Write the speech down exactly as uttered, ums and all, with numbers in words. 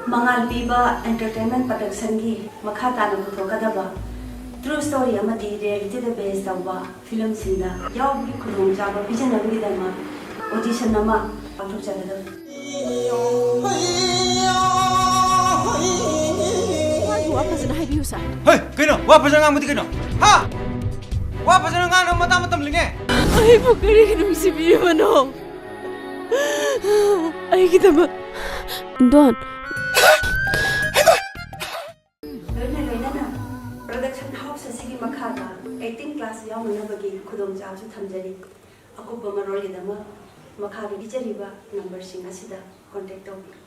ꯃꯉꯥꯜ ꯄꯤꯕ ꯑꯦꯟꯇꯔꯇꯦꯟꯃꯦꯟ ꯄ꯭ꯔꯗꯛꯁꯟꯒꯤ ꯃꯈꯥ ꯇꯥꯅ ꯄꯨꯊꯣꯛꯀꯗꯕ ꯇ꯭ꯔꯨ ꯁ꯭ꯇꯣꯔꯤ ꯑꯃꯗꯤ ꯔꯤꯌꯦꯂꯤꯇꯤꯗ ꯕꯦꯖ ꯇꯧꯕ ꯐꯤꯂꯝꯁꯤꯡꯗ ꯌꯥꯎꯕꯒꯤ ꯈꯨꯗꯣꯡꯆꯥꯕ ꯄꯤꯖꯅꯕꯒꯤꯗꯃꯛ ꯑꯣꯗꯤꯁꯟ ꯑꯃ ꯄꯥꯡꯊꯣꯛꯆꯒꯗꯕꯅꯤ꯫ ꯋꯥ ꯐꯖꯅ ꯍꯥꯏꯕꯤꯌꯨ, ꯁꯥꯔ꯫ ꯍꯩ, ꯀꯩꯅꯣ? ꯋꯥ ꯐꯖꯅ ꯉꯥꯡꯕꯗꯤ ꯀꯩꯅꯣ? ꯍꯥ? ꯋꯥ ꯐꯖꯅ ꯉꯥꯡꯅꯕ ꯃꯇꯥꯡ ꯃꯇꯝ ꯂꯩꯅꯦ꯫ ꯑꯩꯕꯨ ꯀꯔꯤꯒꯤ ꯅꯨꯡꯁꯤꯕꯤꯔꯤꯕꯅꯣ? ꯑꯩꯒꯤꯗꯃꯛ꯫ ꯗꯣꯟ꯫ ꯂꯣꯏꯅ ꯂꯣꯏꯅꯅ ꯄ꯭ꯔꯗꯛꯁꯟ ꯍꯥꯎꯁ ꯑꯁꯤꯒꯤ ꯃꯈꯥꯗ ꯑꯦꯛꯇꯤꯡ ꯀ꯭ꯂꯥꯁ ꯌꯥꯎꯅꯅꯕꯒꯤ ꯈꯨꯗꯣꯡꯆꯥꯕꯁꯨ ꯊꯝꯖꯔꯤ꯫ ꯑꯀꯨꯞꯄ ꯃꯔꯣꯜꯒꯤꯗꯃꯛ ꯃꯈꯥꯗ ꯄꯤꯖꯔꯤꯕ ꯅꯝꯕꯔꯁꯤꯡ ꯑꯁꯤꯗ ꯀꯣꯟꯇꯦꯛ ꯇꯧꯕꯤꯌꯨ꯫